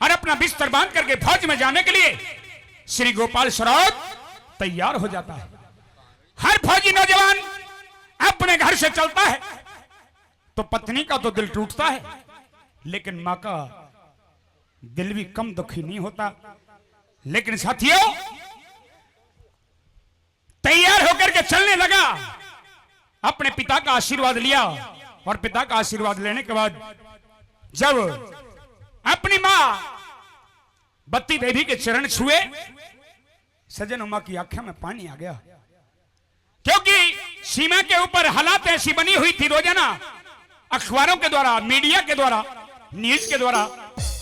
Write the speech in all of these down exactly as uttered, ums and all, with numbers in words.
और अपना बिस्तर बांध करके फौज में जाने के लिए श्री गोपाल श्रोत तैयार हो जाता है। हर फौजी नौजवान अपने घर से चलता है तो पत्नी का तो दिल टूटता है, लेकिन माँ का दिल भी कम दुखी नहीं होता। लेकिन साथियों, तैयार होकर के चलने लगा, अपने पिता का आशीर्वाद लिया और पिता का आशीर्वाद लेने के बाद जब अपनी माँ बत्ती देवी के चरण छुए, सज्जनों, माँ की आंखों में पानी आ गया, क्योंकि सीमा के ऊपर हालात ऐसी बनी हुई थी। रोजाना अखबारों के द्वारा, मीडिया के द्वारा, न्यूज के द्वारा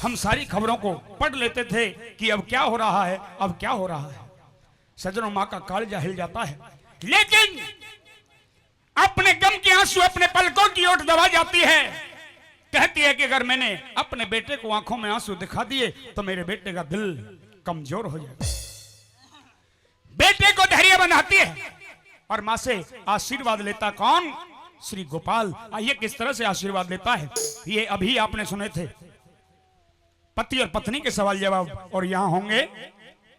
हम सारी खबरों को पढ़ लेते थे कि अब क्या हो रहा है, अब क्या हो रहा है। सज्जनों, माँ का कालजा हिल जाता है, लेकिन अपने गम के आंसू अपने पलकों की ओट दबा जाती है। कहती है कि अगर मैंने अपने बेटे को आंखों में आंसू दिखा दिए तो मेरे बेटे का दिल कमजोर हो जाएगा। बेटे को धैर्य बनाती है और माँ से आशीर्वाद लेता कौन? श्री गोपाल। आइए, किस तरह से आशीर्वाद लेता है, ये अभी आपने सुने थे। पति और पत्नी के सवाल जवाब, और यहाँ होंगे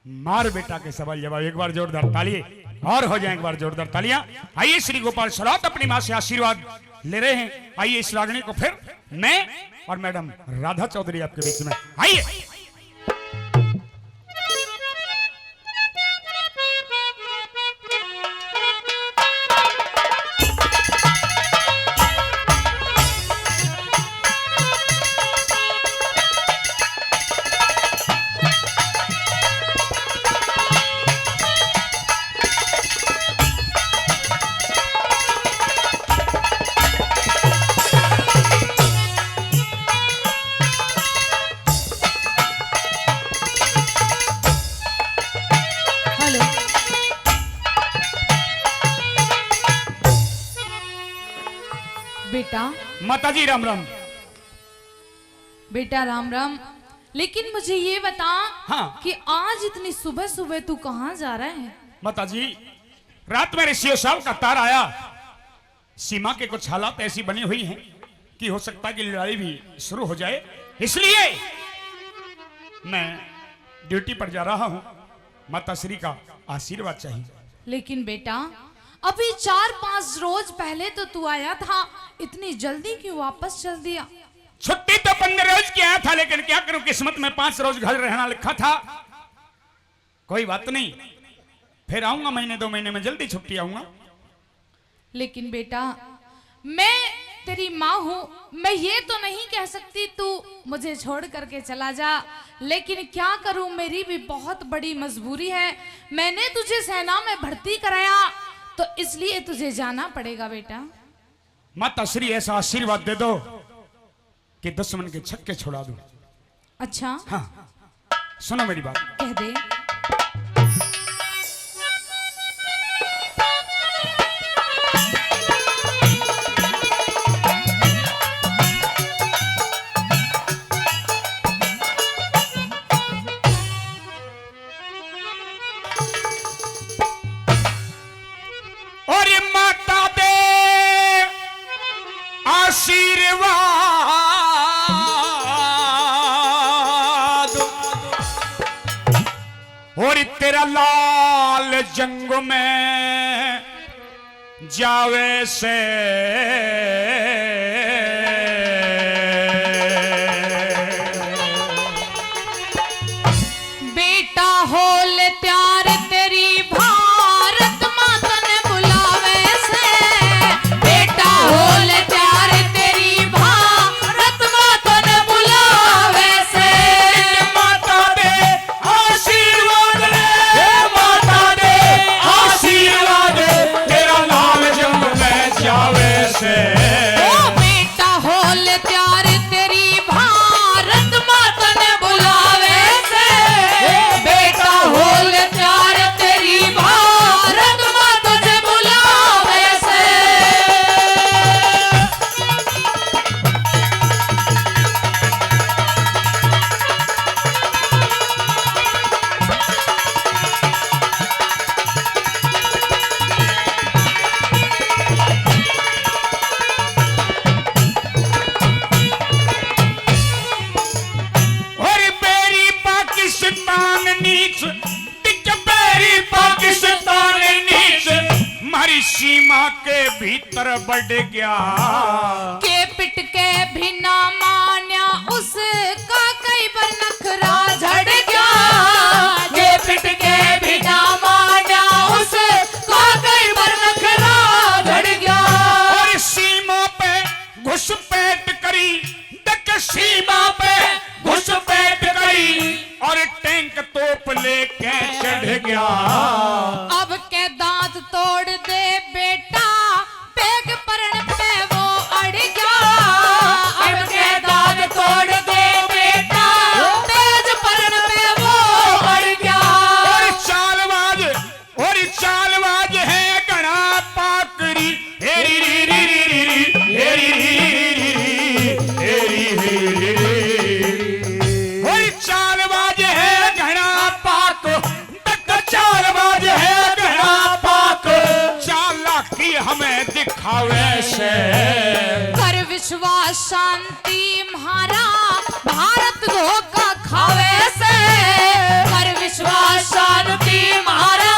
मार बेटा के सवाल जवाब। एक बार जोरदार ताली और हो जाए एक बार जोरदार तालियां। आइए, श्री गोपाल श्रोत अपनी माँ से आशीर्वाद ले रहे हैं। आइए, इस रागनी को फिर मैं और मैडम राधा चौधरी आपके बीच में। आइए। हेलो। बेटा। माता जी, राम राम। बेटा, राम राम। लेकिन मुझे ये बता, हाँ। कि आज इतनी सुबह सुबह तू कहाँ जा रहा है? माता जी, रात में ऋषियों साहब का तार आया, सीमा के कुछ हालात ऐसी बनी हुई हैं कि हो सकता है कि लड़ाई भी शुरू हो जाए, इसलिए मैं ड्यूटी पर जा रहा हूँ। माता श्री का आशीर्वाद चाहिए। लेकिन बेटा, अभी चार पांच रोज पहले तो तू आया था, इतनी जल्दी क्यों वापस चल दिया? छुट्टी तो पंद्रह रोज की आया था, लेकिन क्या करूं, किस्मत में पांच रोज घर रहना लिखा था। कोई बात नहीं, फिर आऊंगा महीने दो महीने में, जल्दी छुट्टी आऊंगा। लेकिन बेटा, मैं तेरी माँ हूँ, मैं ये तो नहीं कह सकती तू मुझे छोड़ करके चला जा, लेकिन क्या करूँ, मेरी भी बहुत बड़ी मजबूरी है। मैंने तुझे सेना में भर्ती कराया, तो इसलिए तुझे जाना पड़ेगा बेटा। माता श्री, ऐसा आशीर्वाद दे दो कि दुश्मन के छक्के छुड़ा दूं। अच्छा। हाँ, सुनो मेरी बात। कह दे। और माता दे आशीर्वाद, और तेरा लाल जंग में जावे से। बेटा होल त्यार तेरी भारत माँ तने बुलावे से। बेटा होल त्यार तेरी भारत माँ तने बुलावे से। माता दे आशीर्वाद रे, हे माता दे आशीर्वाद, तेरा लाल जंग में जावे से। ओ बेटा होल त्यार तेरी भारत माँ तने बुलावे से। बेटा होल नीच, बिक बैरी पाकिस्तान नीच, म्हारी सीमा के भीतर बढ़ गया। के पिट के भी ना मान्या, उसका कई बार नखरा झड़ गया। के पिट के भी ना मान्या, उसका कई बार नखरा झड़ गया। और सीमा पे घुसपैठ करी, तक सीमा पे घुसपैठ करी और टैंक तोप लेके चढ़ गया। अब के दांत तोड़ दे बेटा, पेज परण पे वो अड़ गया। अब के दांत तोड़ दे बेटा, पेज परण पे वो अड़ गया। और चालबाज, और चालबाज है घणा पाकरी। हेरी री री री री री, हेरी री री री री, हेरी री री री। और चालबाज है घणा पाक, तक चालबाज है घणा पाक, चालाकी हमें दिखावे से। कर विश्वास शांति म्हारा, भारत धोखा खावे से। कर विश्वास शांति म्हारा,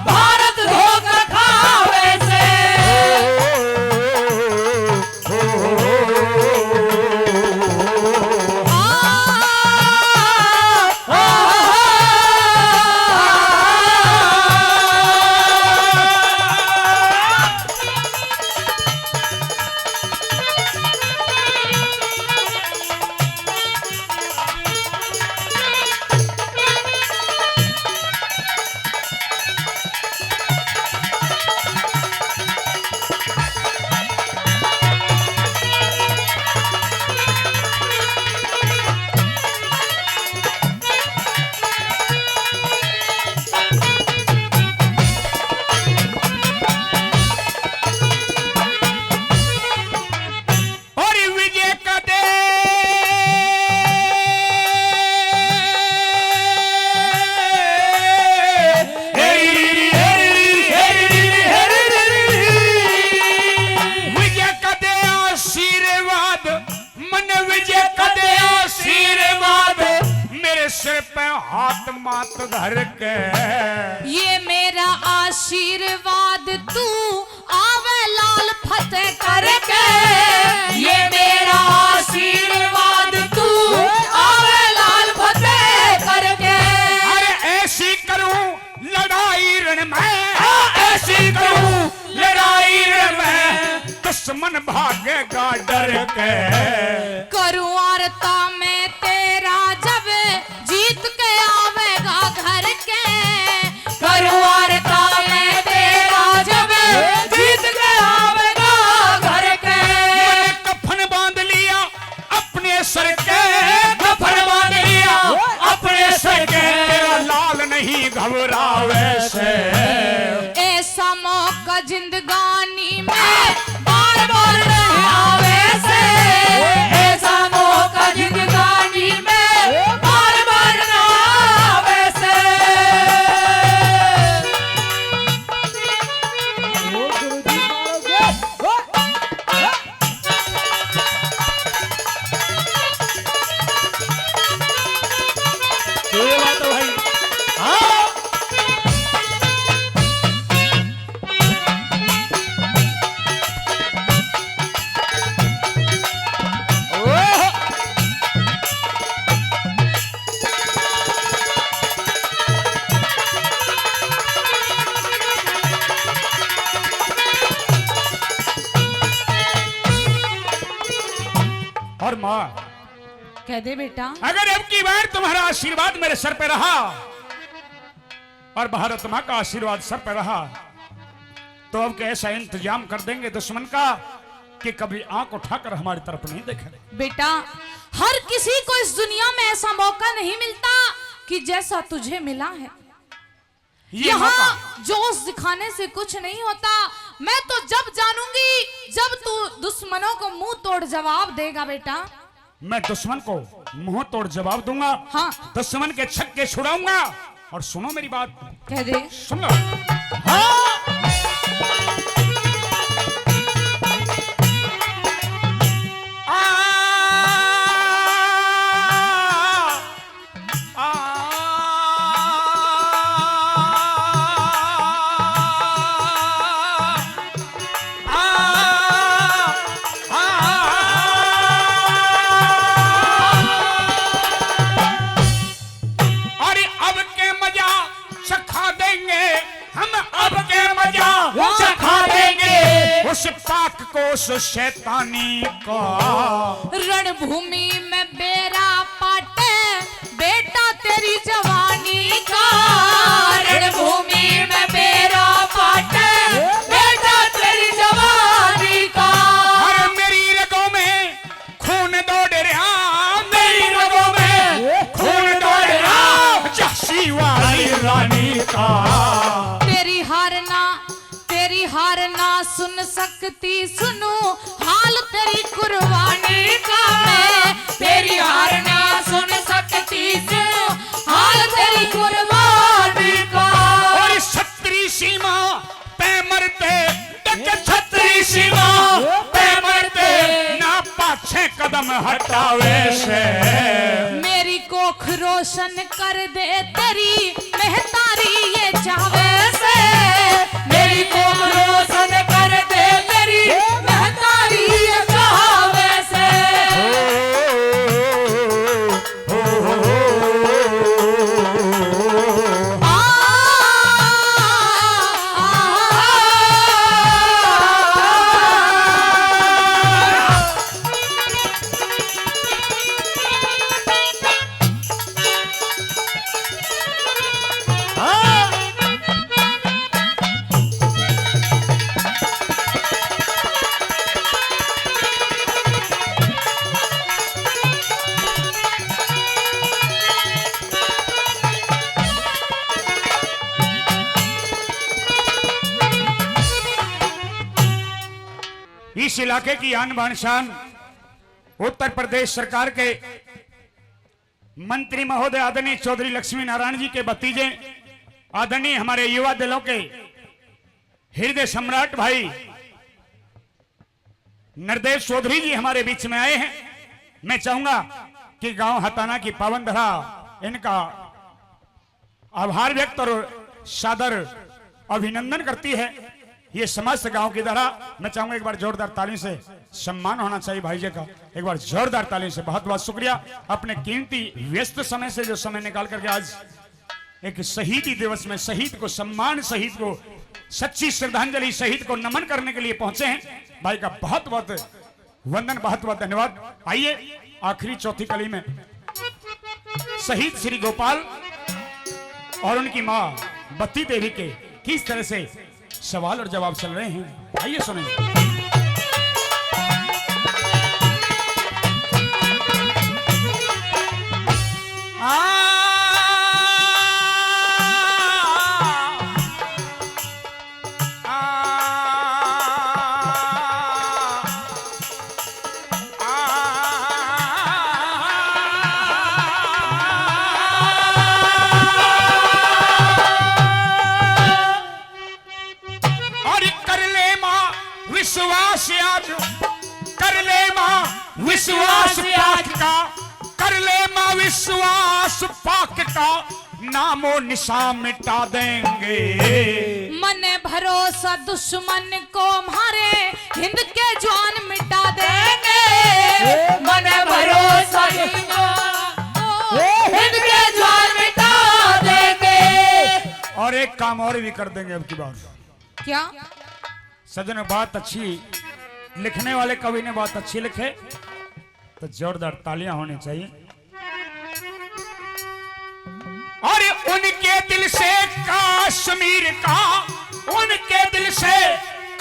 भारत धोखा खावे से। और विजय का दे। विजय का दे आशीर्वाद, मन विजय का दे आशीर्वाद, मेरे सिर पे हाथ मात धर के। ये मेरा आशीर्वाद तू आवे लाल फतेह करके, ये मेरा आशीर्वाद तू आवे लाल फतेह करके। अरे ऐसी करूं लड़ाई रण में, हाँ, ऐसी करूं लड़ाई रण में, दुश्मन भागेगा डर के। करूं आरता मैं तेरा जब जीत के आवेगा घर के। करूं आरता मैं तेरा जब जीत के आवेगा घर के। मैंने कफन बांध लिया अपने सर के, कफन बांध लिया अपने सर के। तेरा लाल नहीं घबरावे से। ऐसा मौका जिंदगानी में बार बार ना आवे से, ऐसा मौका जिंदगानी में बार बार ना आवे से। ये बात तो भाई, हाँ। और माँ, कह दे बेटा। अगर अब की बार तुम्हारा आशीर्वाद मेरे सर पे रहा और भारत माँ का आशीर्वाद सर पे रहा, तो अब के ऐसा इंतजाम कर देंगे दुश्मन का कि कभी आंख उठाकर हमारी तरफ नहीं देखेंगे। बेटा, हर किसी को इस दुनिया में ऐसा मौका नहीं मिलता कि जैसा तुझे मिला है। ये यहाँ मौका। जोश दिखाने से कुछ नहीं होता। मैं तो जब जानूंगी, जब तू दुश्मनों को मुंह तोड़ जवाब देगा बेटा। मैं दुश्मन को मुंह तोड़ जवाब दूंगा। हाँ। दुश्मन के छक्के छुड़ाऊंगा। और सुनो मेरी बात। कह दे। सुन लो। हाँ। आ, आ, कोस शैतानी का। रणभूमि में बेरा पाटे बेटा तेरी जवानी का। रणभूमि में बेरा पाटे बेटा तेरी जवानी का। अरे मेरी रगों में खून दौड़ रहा, मेरी रगों में खून दौड़ रहा, झांसी वाली रानी का। तेरी हार ना, तेरी हार ना सुन सकती, सुनूं हाल तेरी कुर्बानी का। मैं तेरी हार ना सुन सकती, सुनूं हाल तेरी कुर्बानी का। और छतरी सीमा पै मरते, डक छतरी सीमा पै मरते, ना पाछे कदम हटावे से। मेरी कोख रोशन कर दे तेरी महतारी ये चाहवे से। मेरी कोख रोशन कर दे तेरी महतारी ये चाहवे से। इस इलाके की आन बान शान, उत्तर प्रदेश सरकार के मंत्री महोदय आदरणीय चौधरी लक्ष्मी नारायण जी के भतीजे, आदरणीय हमारे युवा दलों के हृदय सम्राट भाई नरदेव चौधरी जी हमारे बीच में आए हैं। मैं चाहूंगा कि गांव हताना की पावन धरा इनका आभार व्यक्त और सादर अभिनंदन करती है ये समस्त गांव की धरा। मैं चाहूंगा एक बार जोरदार ताली से सम्मान होना चाहिए भाई जी का, एक बार जोरदार ताली से। बहुत बहुत शुक्रिया अपने कीमती व्यस्त समय से जो समय निकाल करके आज एक शहीदी दिवस में शहीद को सम्मान, शहीद को सच्ची श्रद्धांजलि, शहीद को नमन करने के लिए पहुंचे हैं। भाई का बहुत बहुत वंदन, बहुत बहुत धन्यवाद। आइए आखिरी चौथी कली में शहीद श्री गोपाल और उनकी माँ बत्ती देवी के किस तरह से सवाल और जवाब चल रहे हैं, आइए सुनें। आ, आ, और कर ले माँ विश्वास आज, कर ले माँ विश्वास पाक का, कर ले माँ विश्वास पाक का, नामो निशान मिटा देंगे। मने भरोसा दुश्मन को मारे, हिंद के जवान मिटा देंगे। मने भरोसा दुश्मन को, हिंद के जवान मिटा देंगे। और एक काम और भी कर देंगे अब की बार। क्या? सज्जनों, बात अच्छी, लिखने वाले कवि ने बात अच्छी लिखे, तो जोरदार तालियां होनी चाहिए। अरे उनके दिल से कश्मीर का, उनके दिल से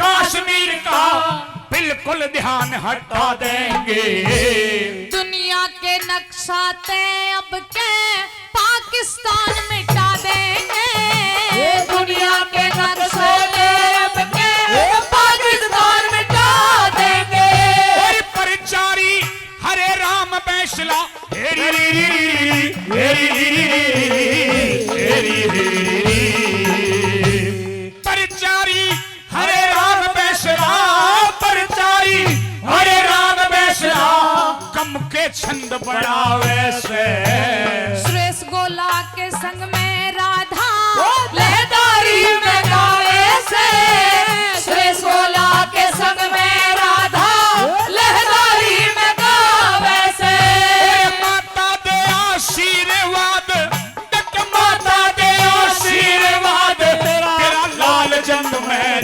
कश्मीर का बिल्कुल ध्यान हटा देंगे। दुनिया के नक्शा ते अब के पाकिस्तान मिटा देंगे। दुनिया के नक्शे पे अब के पाकिस्तान मिटा देंगे। और प्रचारी हरे राम फैसला, हेरी री री री री, हेरी री री री, हेरी री री री। प्रचारी हरे राम फैसला, प्रचारी हरे राम फैसला, कम के छंद बनावे से। सुरेश गोला के संग में राधा लहदारी में गावे से। सुरेश गोला के संग में राधा लहदारी में गावे से। ए माता दे आशीर्वाद, डक माता दे आशीर्वाद, तेरा लाल जंग में